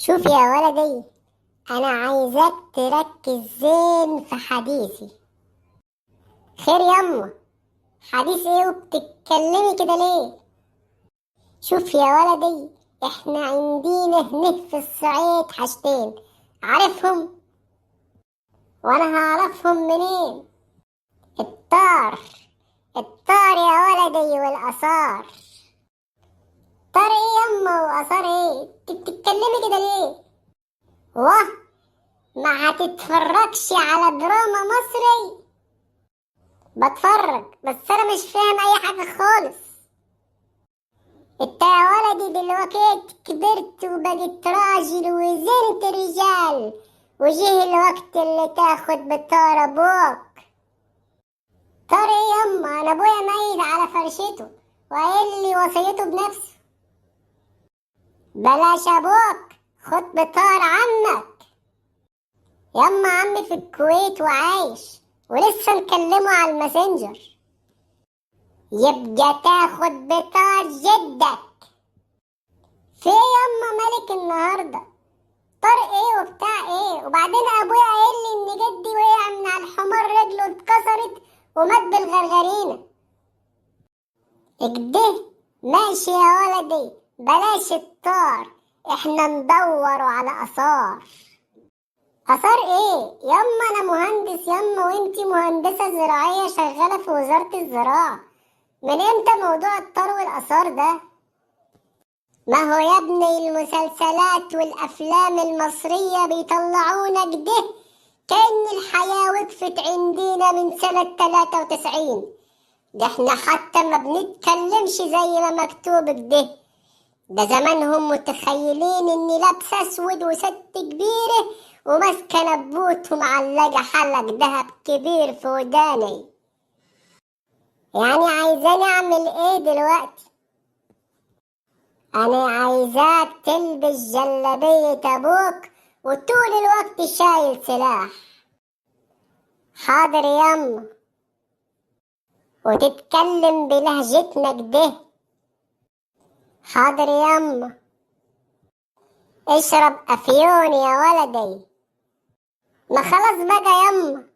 شوف يا ولدي، أنا عايزاك تركز زين في حديثي. خير يما، حديث ايه وبتتكلمي كده ليه؟ شوف يا ولدي، احنا عندنا هنا في الصعيد حاجتين، عارفهم؟ وانا هعرفهم منين؟ الطار، الطار يا ولدي والآثار. طار ايه يما وآثار ايه؟ انت بتتكلمي كده ليه؟ واه، ما هتتفرجش على دراما مصري؟ بتفرج بس انا مش فاهم اي حاجة خالص. انت يا ولدي دلوقتي كبرت وبقيت راجل وزنت رجال، وجه الوقت اللي تاخد بطار ابوك. طار ايه يما؟ انا ابويا ميت على فرشته وقايل لي وصيته بنفسه. بلاش ابوك، خد بطار عمك. يما عمي في الكويت وعايش ولسه مكلمه على الماسنجر. يبقى تاخد بطار جدك. في يما مالك النهارده؟ طار ايه وبتاع ايه؟ وبعدين ابويا قايل لي ان جدي وقع من على الحمار رجله اتكسرت ومات بالغرغرينه. اكده ماشي يا ولدي، بلاش الطار، احنا ندور على اثار. اثار ايه يما؟ انا مهندس يما وانتي مهندسه زراعيه شغاله في وزاره الزراعه. من امتى موضوع الطار والاثار ده؟ ما هو يا ابني المسلسلات والافلام المصريه بيطلعونا كده كأن الحياه وقفت عندنا من سنه 93. ده احنا حتى ما بنتكلمش زي ما مكتوب كده. ده زمانهم متخيلين اني لابسه اسود وست كبيره وماسكه نبوت ومعلقه حلق دهب كبير في وداني. يعني عايزاني اعمل ايه دلوقتي؟ انا عايزاك تلبس جلابية ابوك وطول الوقت شايل سلاح. حاضر يما. وتتكلم بلهجتنا كده. حاضر يما. اشرب افيون يا ولدي. ما خلاص بقى يما،